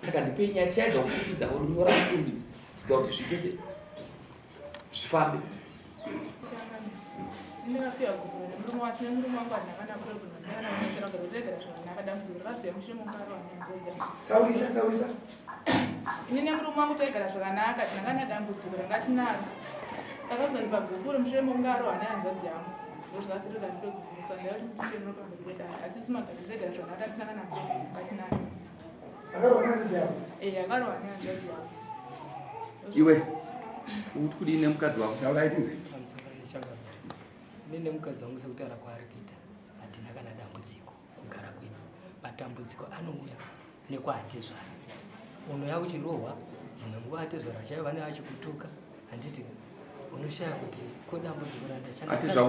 Saka ndipei nyaya tichaedza kukurumidza kunyora kukurumidza kuita kuti zviite se zvifambe. Taurisa, taurisa. Ini nemurume wangu taigara zvakanaka, tinanga nedambudziko ranga tinaro. Takazondipa gupuro mushure mekunge arohwa nehanzvadzi yangu. Ndozvakasiri kuti andipe gupuro, saka ndaiva kuti ndichenuro pamberi pedare. Asi isu magara taigara zvakanaka tisina kana problem yanga tinayo. Akarohwa nehanzvadzi yako? Eh, akarohwa nehanzvadzi yangu. Iwe, ukuti kudii nemukadzi wako? Taura itinzwe. Ini nemukadzi wangu sekutaura kwaari kuita hatina kana dambudziko kugara kwedu. Matambudziko anouya nekwaatezvara unouya uchirohwa dzimwe nguva atezvara chaivo vanenge vachikutuka handiti unoshaya kuti ko dambudziko randachanatezvara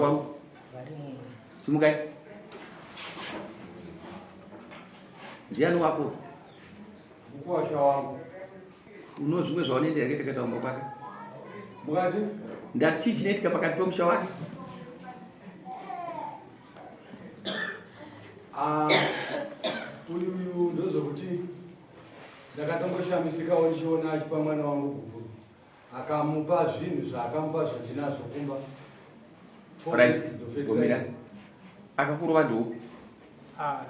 vari mumwe simukai ndiani wako mukuwasha wangu uno zvimwe zvaunoenda here takaita kumba kwake mukati ndati chii chinoitika pakati pemusha wake Ah, uyuyu ndozvokuti ndakatongoshamisikawo ndichiona achipa mwana wangu gupuro akamupa zvinhu zvaakamupa zvandinazvo kumba Right. Gomira. Akakurova ndoupi? Ah,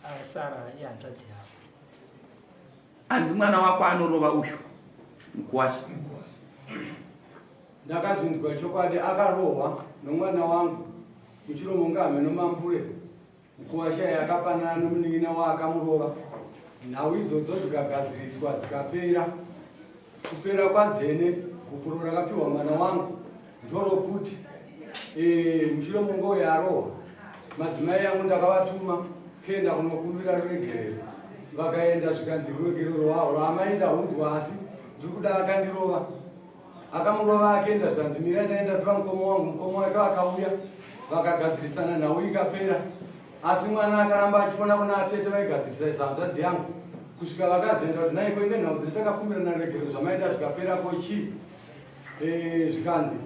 ah, Sara ihanzvadzi yavo. Anzi mwana wako anorova uyu mukuwasha. Ndakazvinzwa chokwadi akarohwa nomwana wangu muchiromo ngahameno mambure mukuwasha yakapanana nomunin'ina waakamurova nhau idzodzo dzikagadziriswa dzikapera kupera kwadzene gupuro rakapiwa mwana wangu ndorokuti e, mushure mongo yarohwa madzimai yangu ndakavatuma kuenda kunokumbira ruregerero vakaenda zvikanzi ruregerero rwavo rwaamai ndaudzwa asi ndiri kuda akandirova akamurova akaenda zvikanzi mira ndaenda tora mukoma wangu mukoma wake vakauya vakagadzirisana nhau ikapera asi mwana akaramba achifona kuna atete vaigadzirisa isa hanzvadzi yangu kusvika vakazoenda kuti naiko ine nhau dziri takakumbirana regero zvamaida zvikapera ko chii eh, zvikanzi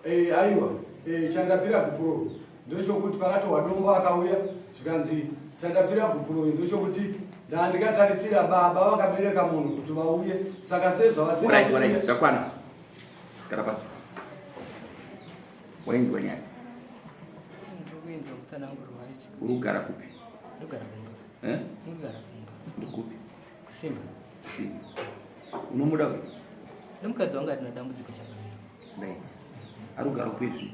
eh, aiwa eh, chandapira gupuro ndochokuti pakatohwa dombo akauya zvikanzi chandapira gupuro ndochokuti ndandikatarisira baba vakabereka munhu kuti vauye saka sezvavasina zvakwana gara pasi wainzwa nyaya uri kugara kupi eh? ndikupi kusimba unomuda uyu nemukadzi wangu atina dambudziko chakamira right ari kugara kupi izvi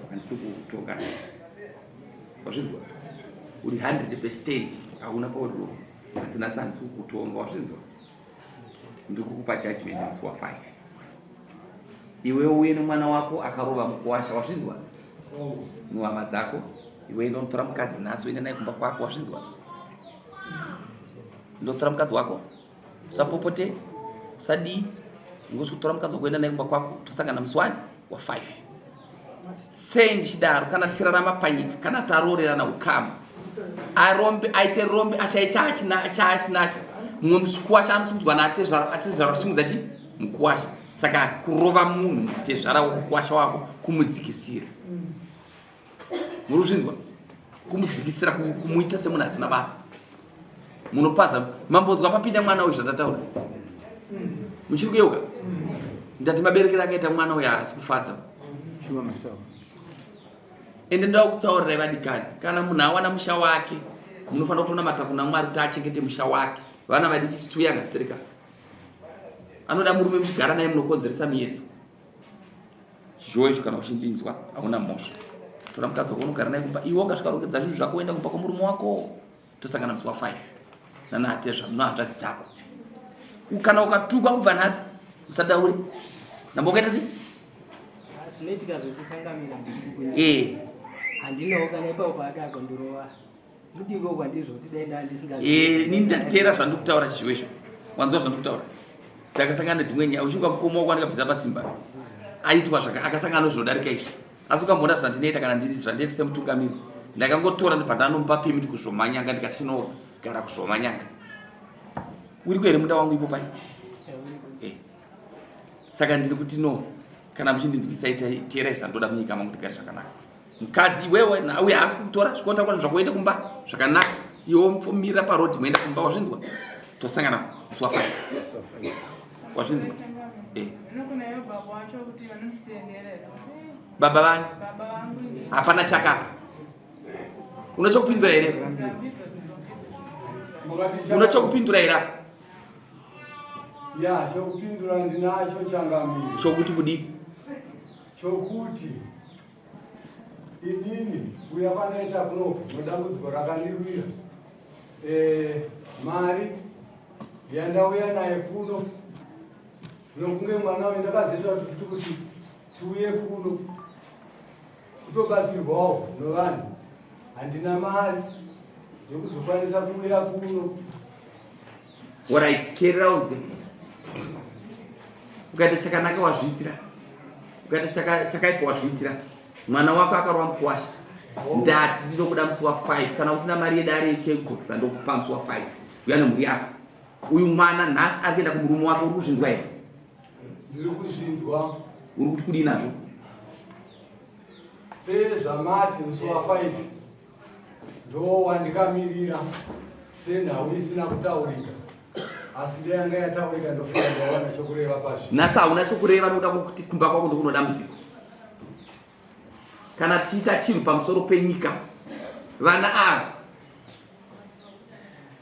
handisi kutonga wazvinzwa uri 100 percent hauna pauriwo asi nhasi handisi kukutonga wazvinzwa ndiri kukupa judgment musi wa 5 iwe uye nemwana wako akarova mukuwasha wazvinzwa nuhama dzako iwe ndonotora mukadzi nhasi uende naye kumba kwako wazvinzwa ndotora mukadzi wako usapopote usadii ngozi kutora mukadzi wako uenda naye kumba kwako tosangana musi wani wa 5 sei ndichidaro kana tichirarama panyika kana taroorerana ukama arombe aite rombe ashaye chaasinacho mumwe mukuwasha anosimudzwa naatezvara atezvara kusimudza chi mukuwasha saka kurova munhu tezvara wokukwasha wako kumudzikisira muri kuzvinzwa kumudzikisira kumuita semunhu asina basa munopaza mambonzwa papinda mwana uyu zvandataura muchiri kuyeuka ndati maberekero akaita mwana uyu haasi kufadza ende ndoda kutaurirai vadikani kana munhu awana musha wake munofanira kutonamata kuna mwari kuti achengete musha wake vana vadiki situyanga stereka anoda murume muchigara naye munokonzeresa miyedzo zvoizvo kana uchindinzwa hauna mhosva tora mukadzi wako unogara naye kumba iwe ukasvika rongedza zvinhu zvako woenda kumba kwemurume wako tosangana musi wa5 nanaatezva munohanzvadzi dzako kana ukatukwa kubva nhasi usadaure namba ukaita sei ah, zvinoitika zvekusangamira eh. handinawo kana ipapo paake akondirova mudiko kwandizvo kuti dai ndandisinga eh, ini ndatiteera zvandikutaura chichiwesho wanzwa zvandikutaura takasangana nedzimwe nyaya uchiuka mukoma wako andikabvisa pasimba aitwa zvaka akasangana nezvinodarika izvi asi ukamboona zvandinoita kana ndiri zvandiita semutungamiri ndakangotora ndibva ndanomupa pemiti kuzvomanyanga ndikati tinogara kuzvomanyanga uriko here munda wangu ipo pai eh. saka ndiri kuti no Kana muchindinzwisa itai teerai zvandoda munyika mangu tigare zvakanaka. Mukadzi iwewe nauye haasi kukutora zvikonta kwazvo zvakuenda kumba zvakanaka. Iwe mupfumira paroad moenda kumba wazvinzwa? Tosangana musi wa 5. Wazvinzwa? Eh. Baba vani? Hapana chakapa. Unachokupindura here? Unachokupindura here apa? Ya, chokupindura ndinacho changamire. Chokuti kudii? Chokuti inini kuya kwanoita kuno nedambudziko rakandiwira eh, mari yandauya naye kuno nokunge mwana uyu ndakazoita kuti futi kuti tiuye kuno kutobatsirwawo novanhu handina mari yekuzokwanisa kuuya kuno. Orit, teerera unzwe. Ukaita chakanaka wazviitira, ukaita chakaipa wazviitira. Mwana wako akarova mukuwasha, ndati ndinokuda musi wa 5. Kana usina mari yedare yekudzokesa ndokupa musi wa 5. Uya nemhuri yako. Uyu mwana nhasi ari kuenda kumurume wake, uri kuzvinzwa here? Ndiri kuzvinzwa. Uri kuti kudii nazvo? Sezvamati musi wa 5 ndo wandikamirira senhau isina kutaurika asi dai yanga yataurika ndofunga ndawana chokureva pazvi. Nhasi hauna chokureva nokuda kwekuti kumba kwako ndokuno dambudziko. Kana tichiita chinhu pamusoro penyika, vana ava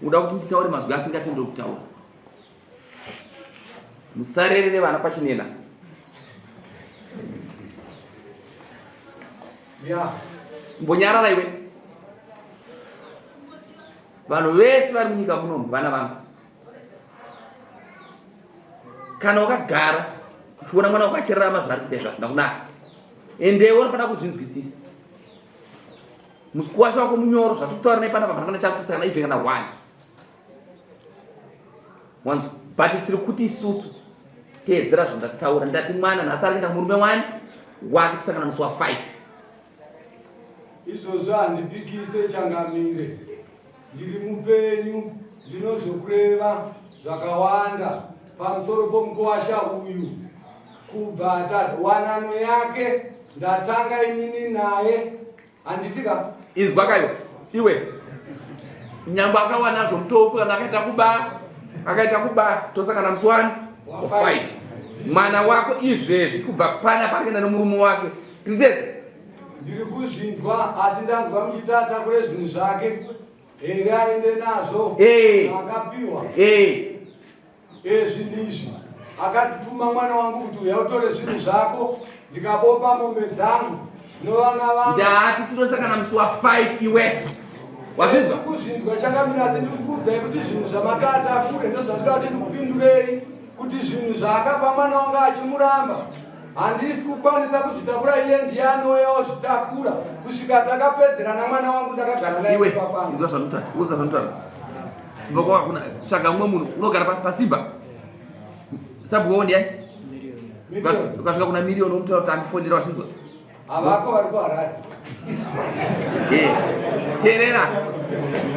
uda kuti nditaure mazwi asingatenderi kutaura. Musarerere vana pachinena. Yeah. Mbonyarara iwe. Vanhu vese vari munyika munomu vana vangu. Kana wakagara uchiona mwana wako achirarama zvaari kuita izvi hazvina kunaka. Endewo unofanira kuzvinzwisisa. Musikuwasha wako munyoro zvatikutaura naye panapa hapana kana chakupisa kana even kana one. Wanzwa? But tiri kuti isusu teedzera zvandataura. Ndati mwana nhasi ari kuenda kumurume wani wake kusangana musi wa 5. Izvozvo handipikise changamire, ndiri mupenyu, ndinozokureva zvakawanda pamusoro pomukuwasha uyu. Kubva wanano yake ndatanga inini naye handiti ka inzwa kayo iwe nyangwe akawana zvomutopo kana akaita kuba akaita kuba tosangana musi wani wa5 mwana wako izvezvi kubva pana paakaenda nomurume wake tiri tese ndiri kuzvinzwa asi ndanzwa muchiti atakure zvinhu zvake here aende nazvo akapiwa Ezvi ndizvi akatituma mwana wangu kuti uya utore zvinhu zvako ndikabopa mombe dzangu novana vangu. Ndati tinosangana musi wa 5 iwe. Wazvinzwa? Kuzvinzwa changamira asi ndiri kukuudzai kuti zvinhu zvamakatakure ndozvandinoda kuti ndikupindurei kuti zvinhu zvaakapa mwana wangu achimuramba handisi kukwanisa kuzvitakura iye ndiye anouya ozvitakura kusvika takapedzerana mwana wangu ndakagara naye kumba kwangu. Inzwa zvandinotaura, inzwa zvandinotaura. Ndoko tsvaga mumwe munhu unogara pasimba sabhuku ndiani ukasvika kuna miriyoni womutaura kuti andifonera wazvinzwa havako vari kuharare eh, teerera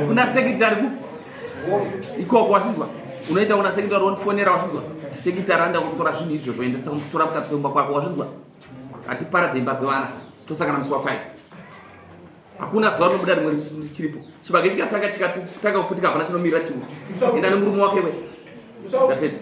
kuna sekretary ku ikoko wazvinzwa unoita kuna sekretary wondifonera wazvinzwa sekretary anoda kutora zvinhu izvozvo endesa kutora mukadzi wemba kwako wazvinzwa hatiparadze imba dzevana tosangana musi wa 5 Hakuna zuva rinobuda rimwe richiripo. Chibage chikatanga chikatanga kuputika hapana chinomira chimwe. Enda nemurume wake iwe. Ndapedza.